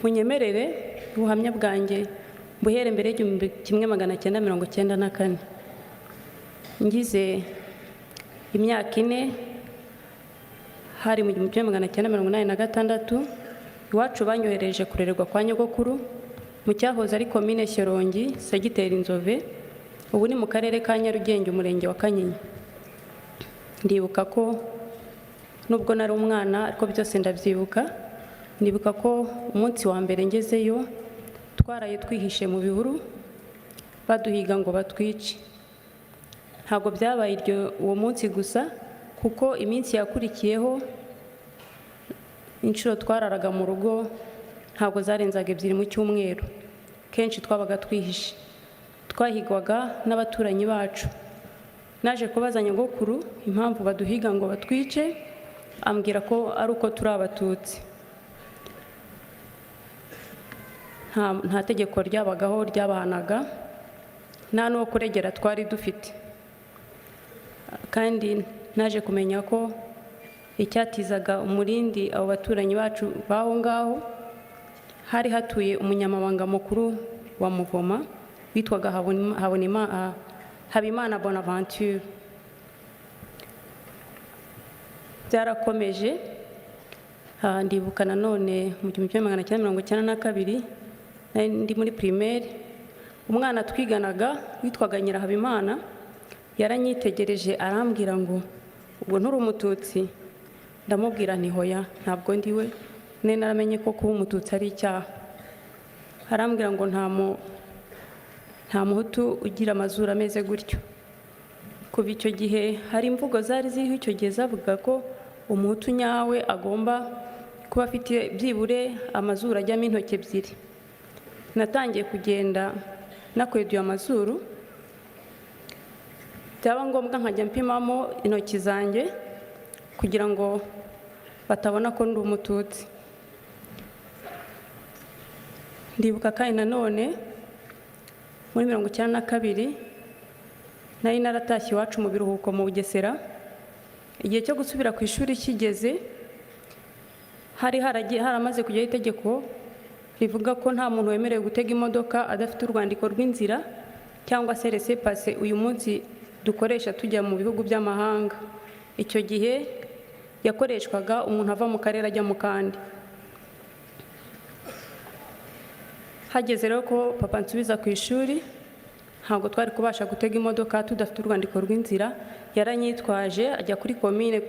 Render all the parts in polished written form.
Munyemerere ubuhamya bwanjye buhere mbere y'1994. Ngize imyaka 4, hari mu 1986, iwacu banyohereje kurererwa kwa nyogokuru mu cyahoze ari komine Shyorongi, segiteri Nzove, ubu ni mu karere ka Nyarugenge, umurenge wa Kanyinya. Ndibuka ko nubwo nari umwana ariko byose ndabyibuka. Ndibuka ko umunsi wa mbere ngezeyo twaraye twihishe mu bihuru baduhiga ngo batwice. Ntabwo byabaye iryo uwo munsi gusa, kuko iminsi yakurikiyeho inshuro twararaga mu rugo ntabwo zarenzaga 2 mu cyumweru. Kenshi twabaga twihishe, twahigwaga n'abaturanyi bacu. Naje kubaza nyogokuru impamvu baduhiga ngo batwice, ambwira ko ari uko turi Abatutsi. Nta tegeko ryabagaho ryabahanaga, nta n'uwo kuregera twari dufite. Kandi naje kumenya ko icyatizaga umurindi abo baturanyi bacu b'aho ngaho, hari hatuye umunyamabanga mukuru wa Muvoma witwaga Habimana Bonaventure. Byarakomeje. Ndibuka nanone mu 1992, nari ndi muri primaire, umwana twiganaga witwaga Nyirahabimana yaranyitegereje arambwira ngo ubwo nturi Umututsi? Ndamubwira nti hoya, ntabwo ndiwe, ne naramenye ko kuba Umututsi ari icyaha. Arambwira ngo nta Muhutu ugira amazuru ameze gutyo. Kuva icyo gihe hari imvugo zari ziriho icyo gihe zavuga ko Umuhutu nyawe agomba kuba afite byibure amazuru ajyamo intoki 2. Natangiye kugenda nakweduye amazuru, byaba ngombwa nkajya mpimamo intoki zanjye kugira ngo batabona ko ndi Umututsi. Ndibuka kandi nanone muri 92 nari naratashye iwacu mu biruhuko mu Bugesera. Igihe cyo gusubira ku ishuri kigeze, hari haramaze kujyaho itegeko rivuga ko nta muntu wemerewe gutega imodoka adafite urwandiko rw'inzira cyangwa se laissez-passer uyu munsi dukoresha tujya mu bihugu by'amahanga. Icyo gihe yakoreshwaga umuntu ava mu karere ajya mu kandi. Hageze rero ko papa nsubiza ku ishuri, ntabwo twari kubasha gutega imodoka tudafite urwandiko rw'inzira. Yaranyitwaje ajya kuri komine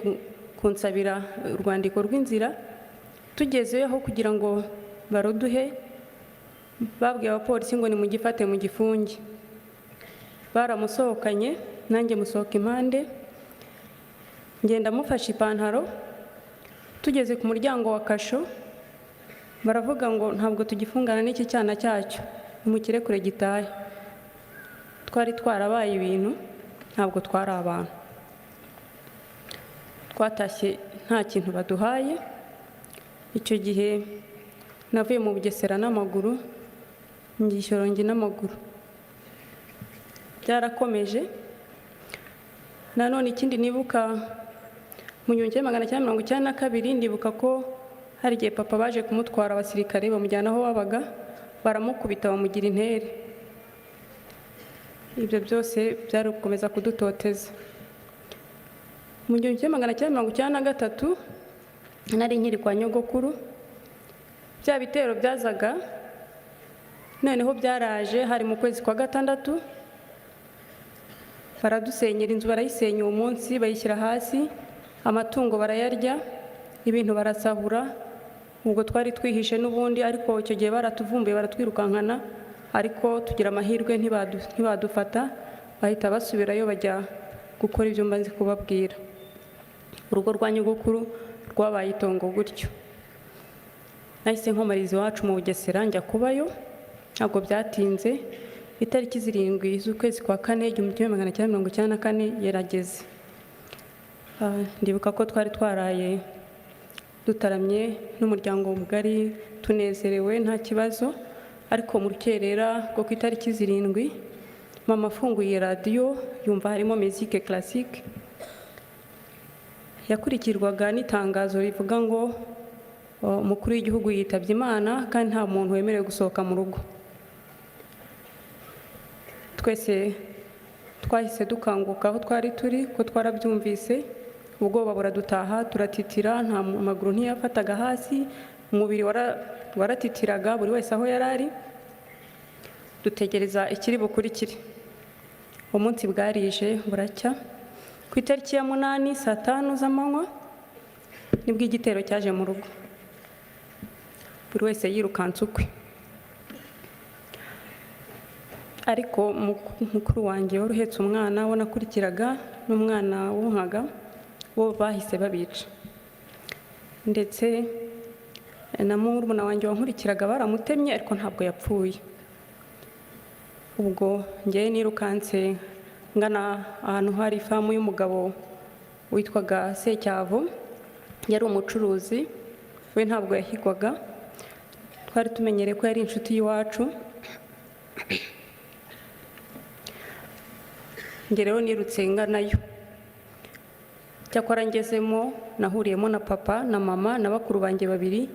kunsabira urwandiko rw'inzira. Tugezeho kugira ngo baruduhe, babwiye abapolisi ngo nimugifate mu gifunge. Baramusohokanye, nanjye musohoka impande, ngenda mufashe ipantaro. Tugeze ku muryango wa kasho, baravuga ngo ntabwo tugifungana n'iki cyana cyacyo, nimukirekure gitahe. Twari twarabaye ibintu, ntabwo twari abantu. Twatashye nta kintu baduhaye. Icyo gihe navuye mu Bugesera n'amaguru, njya i Shyorongi n'amaguru. Byarakomeje. Nanone ikindi nibuka, mu 1992, ndibuka ko hari igihe papa baje kumutwara abasirikare, bamujyana aho babaga, baramukubita bamugira intere. Ibyo byose byari gukomeza kudutoteza. Mu 1993 nari nkiri kwa nyogokuru. Bya bitero byazaga noneho byaraje, hari mu kwezi kwa gatandatu, baradusenyera inzu, barayisenya uwo munsi, bayishyira hasi, amatungo barayarya, ibintu barasahura. Ubwo twari twihishe n'ubundi, ariko icyo gihe baratuvumbuye baratwirukankana, ariko tugira amahirwe ntibadufata, bahita basubirayo bajya gukora ibyo mbaze kubabwira. Urugo rwa nyogokuru rwabaye itongo gutyo. Nahise nkomariza iwacu mu Bugesera njya kubayo. Ntabwo byatinze, itariki 7 z'ukwezi kwa kane 1994 yarageze. Ndibuka ko twari twaraye dutaramye n'umuryango mugari, tunezerewe, nta kibazo, ariko mu rukerera rwo ku itariki 7, mama afunguye radiyo yumva harimo musique classique yakurikirwaga n'itangazo rivuga ngo Umukuru w'igihugu yitabye Imana kandi nta muntu wemerewe gusohoka mu rugo. Twese twahise dukanguka aho twari turi ko twarabyumvise, ubwoba buradutaha, turatitira, nta maguru ntiyafataga hasi, umubiri waratitiraga buri wese aho yari ari, dutegereza ikiri bukurikire. Umunsi bwarije buracya, ku itariki ya 8 saa 5 z'amanywa nibwo igitero cyaje mu rugo, buri wese yirukanse ukwe. Ariko mukuru wanjye wari uhetse umwana we nakurikiraga n'umwana wonkaga, bo bahise babica, ndetse na murumuna wanjye wankurikiraga baramutemye ariko ntabwo yapfuye. Ubwo njyewe nirukanse ngana ahantu hari ifamu y'umugabo witwaga Secyavu, yari umucuruzi, we ntabwo yahigwaga, twari tumenyereye ko yari inshuti y'iwacu. Njye rero nirutse nganayo, cyakora ngezemo nahuriyemo na papa na mama na bakuru banjye babiri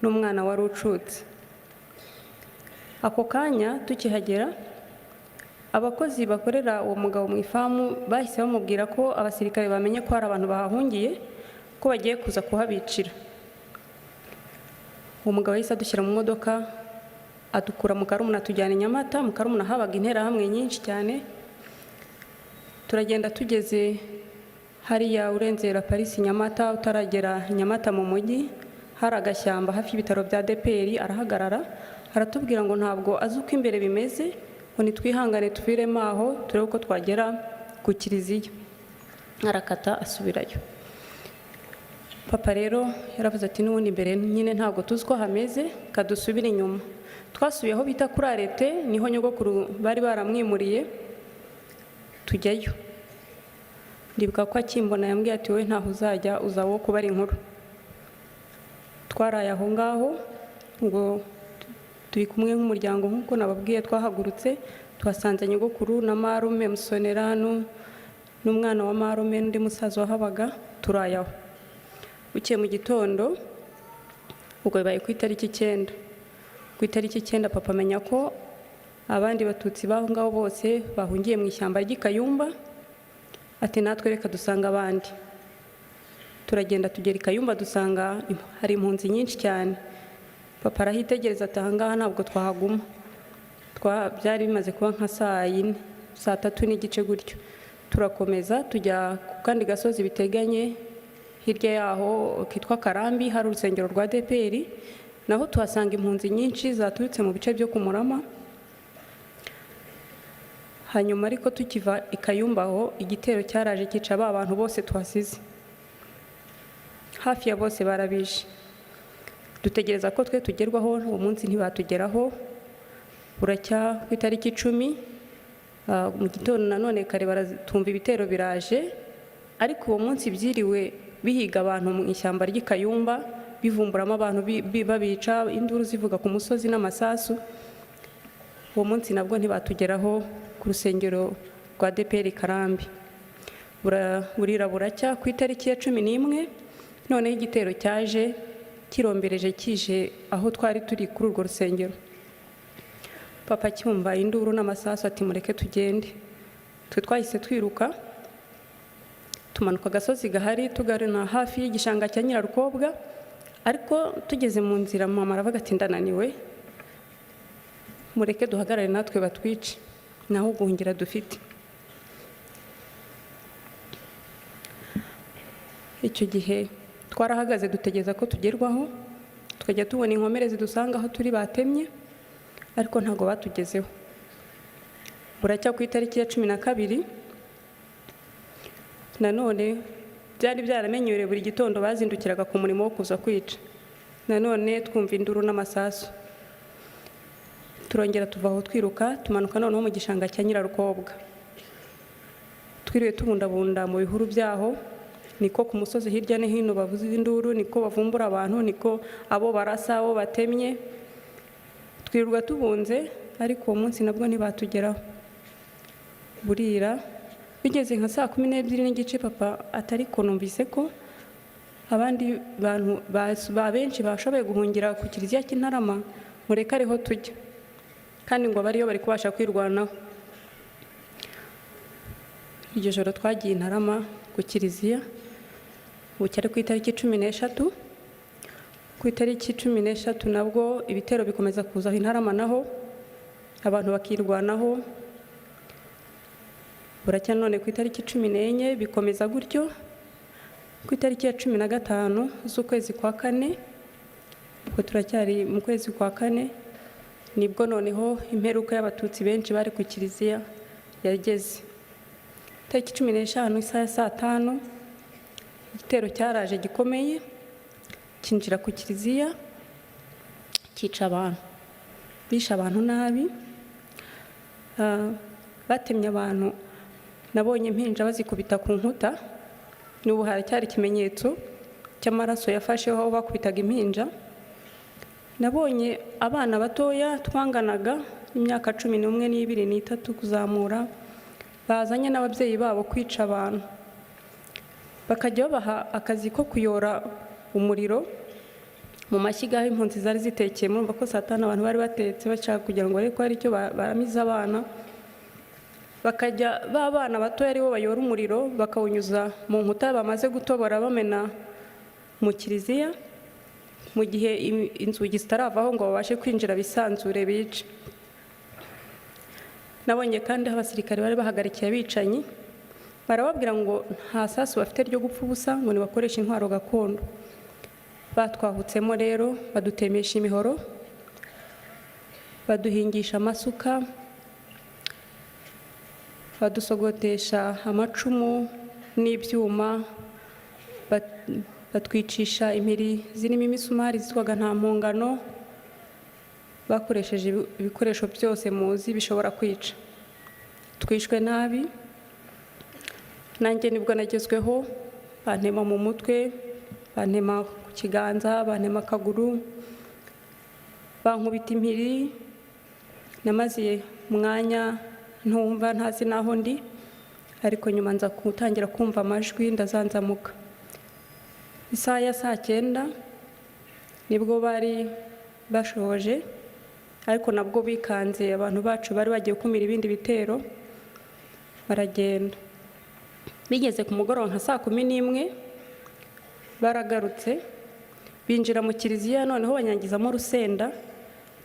n'umwana wari ucutse. Ako kanya tukihagera, abakozi bakorera uwo mugabo mu ifamu bahise bamubwira ko abasirikare bamenye ko hari abantu bahahungiye, ko bagiye kuza kuhabicira. Uwo mugabo yahise adushyira mu modoka, adukura mu Karumuna atujyana i Nyamata. Mu Karumuna habaga interahamwe nyinshi cyane. Turagenda tugeze hariya urenzera Parisi Nyamata, utaragera Nyamata mu mujyi, hari agashyamba hafi y'ibitaro bya DPR, arahagarara aratubwira ngo ntabwo azi uko imbere bimeze, ngo nitwihangane tuviremo aho turebe uko twagera ku kiliziya. Arakata asubirayo. Papa rero yaravuze ati n'ubundi imbere nyine ntabwo tuzi uko hameze, kadusubire inyuma. Twasubiye aho bita kuri arete, niho nyogokuru bari baramwimuriye, tujyayo. Ndibuka ko akimbona yambwiye ati wowe ntaho uzajya, uzaba uwo kubara inkuru. Twaraye aho ngaho ngo turi kumwe nk'umuryango, nk'uko nababwiye twahagurutse tuhasanze nyogokuru na marume Musonera n'umwana wa marume n'undi musaza wahabaga, turaye aho. Bukeye mu gitondo, ubwo bibaye ku itariki 9, ku itariki 9 papa amenya ko abandi batutsi b'aho ngaho bose bahungiye mu ishyamba ry'i Kayumba, ati natwe reka dusanga abandi. Turagenda tugera i Kayumba dusanga hari impunzi nyinshi cyane. Papa arahitegereza ati aha ngaha ntabwo twahaguma. Byari bimaze kuba nka saa 4, saa 3:15 gutyo. Turakomeza tujya ku kandi gasozi biteganye hirya yaho kitwa Karambi, hari urusengero rwa DPR, naho tuhasanga impunzi nyinshi zaturutse mu bice byo ku Murama. Hanyuma ariko tukiva i Kayumba aho, igitero cyaraje cyica ba bantu bose tuhasize, hafi ya bose barabishe. Dutegereza ko twe tugerwaho, uwo munsi ntibatugeraho. Buracya ku itariki 10 mu gitondo nanone kare baratumva ibitero biraje, ariko uwo munsi byiriwe bihiga abantu mu ishyamba ry'i Kayumba, bivumburamo abantu babica, induru zivuga ku musozi n'amasasu. Uwo munsi nabwo ntibatugeraho ku rusengero rwa DPR Karambi. Burira buracya ku itariki ya 11, noneho igitero cyaje kirombereje kije aho twari turi kuri urwo rusengero. Papa acyumva induru n'amasasu ati mureke tugende. Twe twahise twiruka tumanuka agasozi gahari tugarana hafi y'igishanga cya Nyirarukobwa, ariko tugeze mu nzira mama aravuga ati ndananiwe, mureke duhagarare natwe batwice, naho guhungira dufite. Icyo gihe twarahagaze dutegereza ko tugerwaho, tukajya tubona inkomere zidusanga aho turi batemye, ariko ntabwo batugezeho. Buracya ku itariki ya 12, nanone byari byaramenyerewe buri gitondo bazindukiraga ku murimo wo kuza kwica, nanone twumva induru n'amasasu. Turongera tuva aho twiruka tumanuka noneho mu gishanga cya Nyirarukobwa. Twiriwe tubundabunda mu bihuru byaho, niko ku musozi hirya no hino bavuza induru, niko bavumbura abantu, niko abo barasa, abo batemye. Twirirwa tubunze, ariko uwo munsi nabwo ntibatugeraho. Burira bigeze nka saa 12:30, papa atari ko numvise ko Abandi bantu benshi bashoboye guhungira ku kiliziya cy'i Ntarama, mureke ariho tujya, kandi ngo abariyo bari kubasha kwirwanaho. Iryo joro twagiye i Ntarama ku kiliziya, bucya ari ku itariki 13. Ku itariki 13 nabwo ibitero bikomeza kuza aho i Ntarama, naho abantu bakirwanaho. Buracya none ku itariki 14 bikomeza gutyo. Ku itariki ya 15 z'ukwezi kwa kane, ubwo turacyari mu kwezi kwa kane, nibwo noneho imperuka y'abatutsi benshi bari ku kiliziya yageze. Itariki 15 isaha ya saa tanu, igitero cyaraje gikomeye, cyinjira ku kiliziya, cyica abantu, bishe abantu nabi, batemye abantu. Nabonye impinja bazikubita ku nkuta, n'ubu haracyari ikimenyetso cy'amaraso yafasheho aho bakubitaga impinja. Nabonye abana batoya twanganaga imyaka 11 n'ibiri n'itatu kuzamura, bazanye n'ababyeyi babo kwica abantu, bakajya babaha akazi ko kuyora umuriro mu mashyiga aho impunzi zari zitekeye. Murumva ko saa tanu abantu bari batetse bashaka kugira ngo barebe ko hari icyo baramiza abana, bakajya ba bana batoya aribo bayora umuriro, bakawunyuza mu nkuta bamaze gutobora bamena mu kiliziya, mu gihe inzugi zitaravaho ngo babashe kwinjira bisanzure bice. Nabonye kandi aho abasirikare bari bahagarikiye abicanyi, barababwira ngo nta sasu bafite ryo gupfa ubusa, ngo nibakoreshe intwaro gakondo. Batwahutsemo rero, badutemesha imihoro, baduhingisha amasuka, badusogotesha amacumu n'ibyuma, batwicisha impiri zirimo imisumari zitwaga nta mpongano. Bakoresheje ibikoresho byose muzi bishobora kwica. Twishwe nabi. Nanjye nibwo nagezweho, bantema mu mutwe, bantema ku kiganza, bantema akaguru, bankubita impiri. Namaze umwanya ntumva, ntazi n'aho ndi, ariko nyuma nza gutangira kumva amajwi, ndazanzamuka. Isaha ya saa cyenda nibwo bari bashoje, ariko nabwo bikanze abantu bacu bari bagiye gukumira ibindi bitero, baragenda. Bigeze ku mugoroba nka saa 11 baragarutse, binjira mu kiliziya, noneho banyangizamo urusenda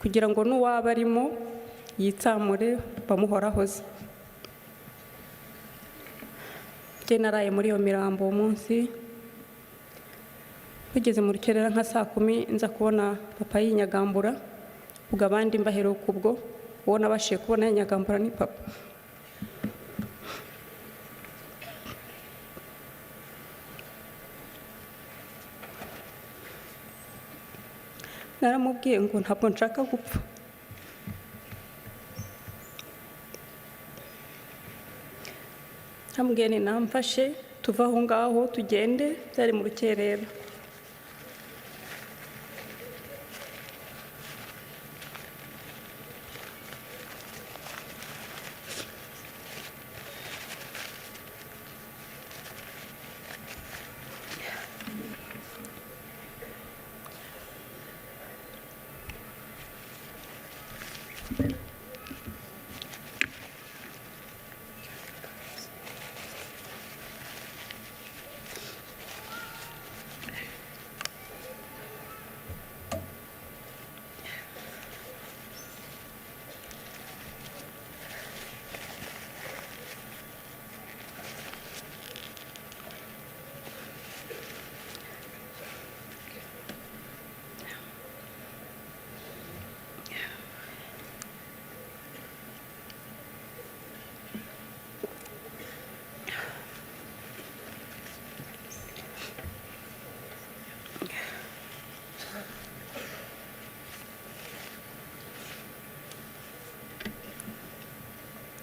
kugira ngo n'uwaba arimo yitsamure bamuhorahoze. Njye naraye muri iyo mirambo uwo munsi. Bigeze mu rukerera nka saa 10 nza kubona papa yinyagambura, ubwo abandi mbaheruka ubwo, uwo nabashije kubona yinyagambura ni papa. Naramubwiye ngo ntabwo nshaka gupfa. Namubwiye nti namfashe tuve aho ngaho tugende, byari mu rukerera.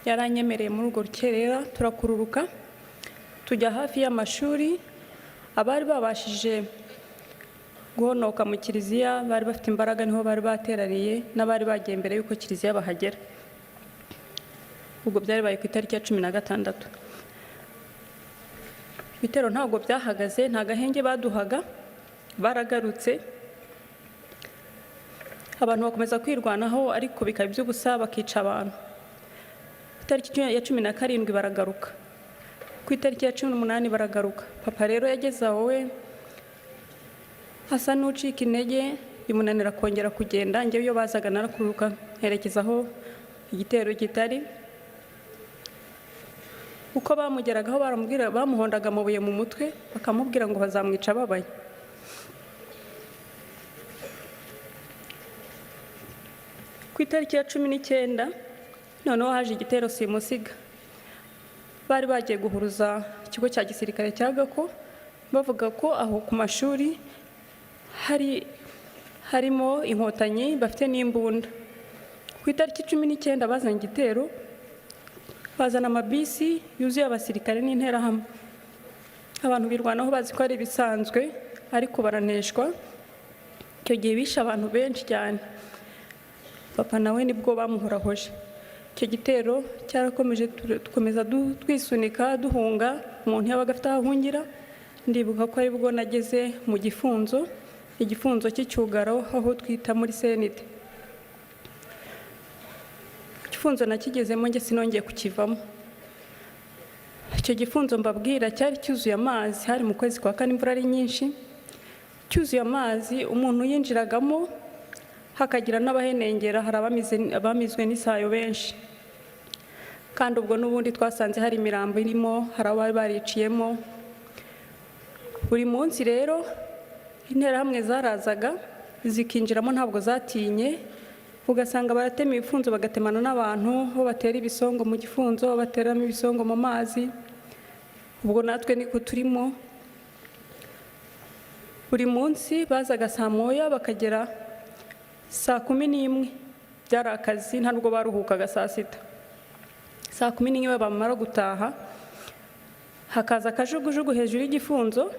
Yaranyemereye muri urwo rukerera, turakururuka tujya hafi y'amashuri. Abari babashije guhonoka mu kiliziya bari bafite imbaraga, niho bari bateraniye n'abari bagiye mbere y'uko kiliziya bahagera. Ubwo byari bibaye ku itariki ya 16. Ibitero ntabwo byahagaze, nta gahenge baduhaga, baragarutse. Abantu bakomeza kwirwanaho ariko bikaba iby'ubusa, bakica abantu. Ku itariki ya 17 baragaruka, ku itariki ya 18 baragaruka. Papa rero yageze aho we asa n'ucika intege, bimunanira kongera kugenda. Njyewe iyo bazaga narakururuka nkerekeza aho igitero kitari. Uko bamugeragaho baramubwira, bamuhondaga amabuye mu mutwe, bakamubwira ngo bazamwica ababaye. Ku itariki ya 19 noneho haje igitero simusiga. Bari bagiye guhuruza ikigo cya gisirikare cya Gako, bavuga ko aho ku mashuri harimo inkotanyi bafite n'imbunda. Ku itariki 19 bazanye igitero, bazana amabisi yuzuye abasirikare n'interahamwe. Abantu birwanaho bazi ko ari ibisanzwe, ariko baraneshwa. Icyo gihe bishe abantu benshi cyane. Papa nawe nibwo bamuhorahoje. Icyo gitero cyarakomeje, dukomeza twisunika duhunga, umuntu yabaga afite aho ahungira. Ndibuka ko aribwo nageze mu gifunzo, igifunzo cy'icyugaro, aho twita muri senite. Igifunzo nakigezemo njye sinongeye kukivamo. Icyo gifunzo mbabwira cyari cyuzuye amazi, hari mu kwezi kwa kane, imvura ari nyinshi, cyuzuye amazi. Umuntu yinjiragamo hakagira n'abahenengera, hari abamizwe n'isayo benshi. Kandi ubwo n'ubundi twasanze hari imirambo irimo, hari abari bariciyemo. Buri munsi rero interahamwe zarazaga zikinjiramo, ntabwo zatinye, ugasanga baratema ibifunzo, bagatemana n'abantu, aho batera ibisongo mu gifunzo, aho bateramo ibisongo mu mazi. Ubwo natwe niko turimo. Buri munsi bazaga saa moya bakagera saa 11, byari akazi, ntabwo baruhukaga saa sita. Saa 11 bamara gutaha, hakaza akajugujugu hejuru y'igifunzo,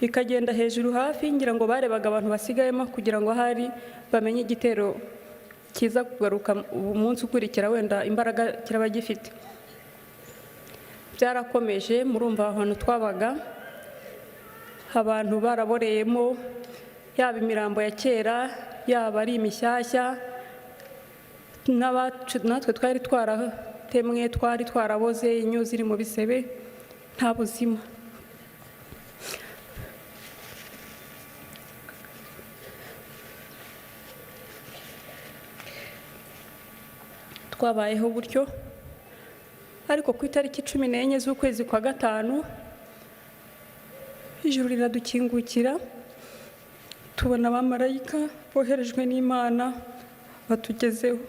ikagenda hejuru hafi, ngira ngo barebaga abantu basigayemo kugira ngo ahari bamenye igitero kiza kugaruka umunsi ukurikira, wenda imbaraga kiraba gifite. Byarakomeje, murumva ahantu twabaga abantu baraboreyemo, yaba imirambo ya kera, yaba ari imishyashya, natwe twari twaratemwe, twari twaraboze, inyo ziri mu bisebe, nta buzima. Twabayeho gutyo, ariko ku itariki 14 z'ukwezi kwa gatanu ijuru riradukingukira, tubona abamarayika boherejwe n'Imana batugezeho.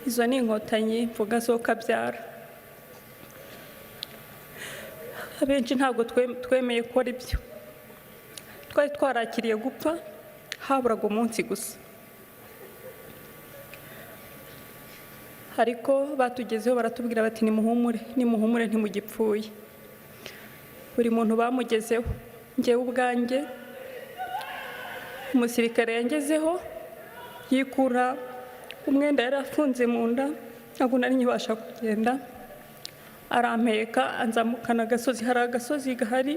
Izo ni inkotanyi mvuga zo kabyara. Abenshi ntabwo twemeye gukora ibyo, twari twarakiriye gupfa, haburaga umunsi gusa. Ariko batugezeho baratubwira bati nimuhumure, nimuhumure ntimugipfuye. Buri muntu bamugezeho, njyewe ubwanjye umusirikare yangezeho yikura umwenda yari afunze mu nda, ntabwo nari nkibasha kugenda, arampeka anzamukana agasozi. Hari agasozi gahari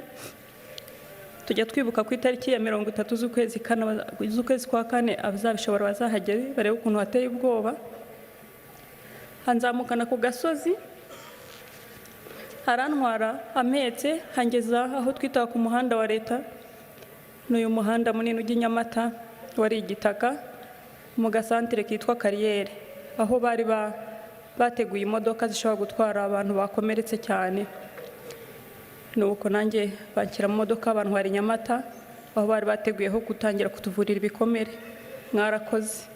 tujya twibuka ku itariki ya 30 z'ukwezi kwa kane, abazabishobora bazahagere barebe ukuntu hateye ubwoba. Anzamukana ku gasozi, arantwara ampetse, hangeza aho twita ku muhanda wa leta, n'uyu muhanda munini ujya i Nyamata wari igitaka, mu gasantere kitwa Kariyeri, aho bari bateguye imodoka zishobora gutwara abantu bakomeretse cyane. Nuko nanjye banshyira mu modoka bantwara i Nyamata, aho bari bateguyeho gutangira kutuvurira ibikomere. Mwarakoze.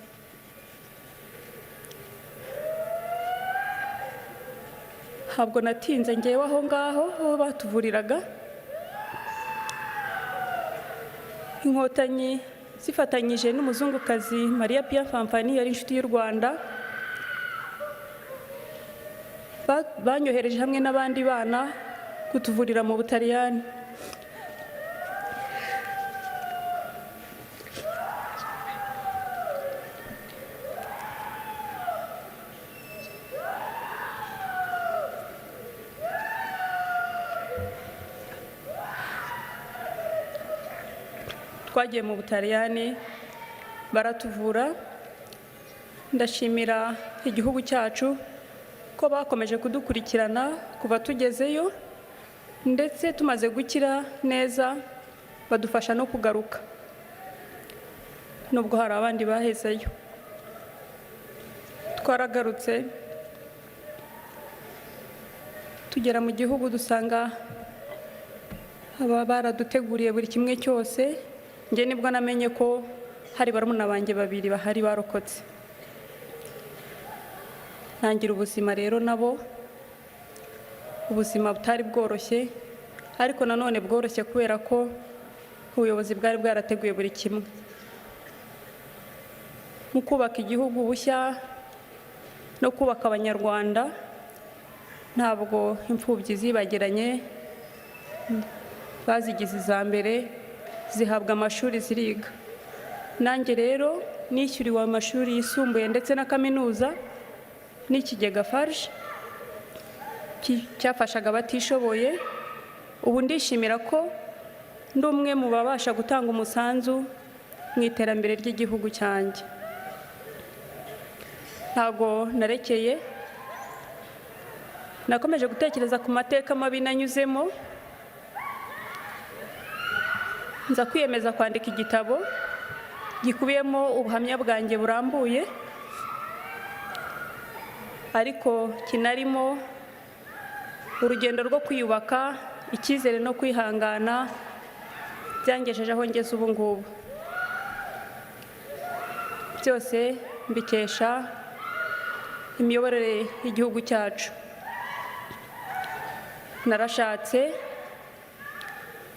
Ntabwo natinze ngewe aho ngaho aho batuvuriraga. Inkotanyi zifatanyije n'umuzungukazi Maria Pia Fanfani, yari inshuti y'u Rwanda, banyohereje hamwe n'abandi bana kutuvurira mu Butaliyani. Twagiye mu Butaliyani baratuvura. Ndashimira igihugu cyacu ko bakomeje kudukurikirana kuva tugezeyo, ndetse tumaze gukira neza badufasha no kugaruka, nubwo hari abandi bahezeyo. Twaragarutse, tugera mu gihugu dusanga aba baraduteguriye buri kimwe cyose. Njye nibwo namenye ko hari barumuna banjye babiri bahari barokotse. Ntangira ubuzima rero nabo, ubuzima butari bworoshye, ariko nanone bworoshye kubera ko ubuyobozi bwari bwarateguye buri kimwe. Mu kubaka igihugu bushya no kubaka Abanyarwanda, ntabwo imfubyi zibagiranye. Bazigize iza mbere, zihabwa amashuri, ziriga. Nanjye rero nishyuriwe amashuri yisumbuye ndetse na kaminuza n'ikigega FARG cyafashaga abatishoboye. Ubu ndishimira ko ndi umwe mu babasha gutanga umusanzu mu iterambere ry'igihugu cyanjye. Ntabwo narekeye, nakomeje gutekereza ku mateka mabi nanyuzemo, nza kwiyemeza kwandika igitabo gikubiyemo ubuhamya bwanjye burambuye, ariko kinarimo urugendo rwo kwiyubaka, icyizere no kwihangana byangejeje aho ngeze ubu ngubu. Byose mbikesha imiyoborere y'igihugu cyacu. Narashatse,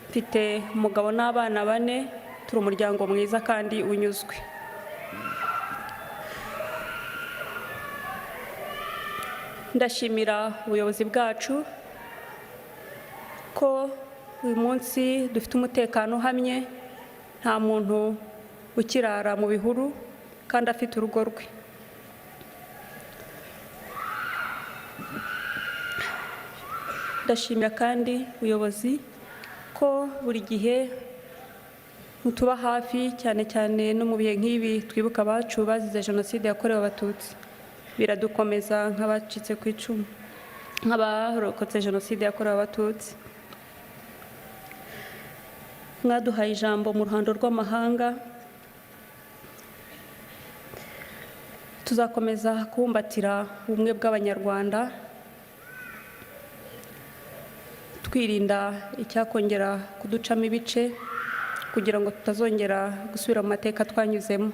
mfite umugabo n'abana bane, turi umuryango mwiza kandi unyuzwe. Ndashimira ubuyobozi bwacu ko uyu munsi dufite umutekano uhamye, nta muntu ukirara mu bihuru kandi afite urugo rwe. Ndashimira kandi ubuyobozi ko buri gihe mutuba hafi, cyane cyane no mu bihe nk'ibi twibuka abacu bazize Jenoside yakorewe Abatutsi. Biradukomeza nk'abacitse ku icumu, nk'abarokotse Jenoside yakorewe Abatutsi. Mwaduhaye ijambo mu ruhando rw'amahanga. Tuzakomeza kubumbatira ubumwe bw'Abanyarwanda, twirinda icyakongera kuducamo ibice, kugira ngo tutazongera gusubira mu mateka twanyuzemo.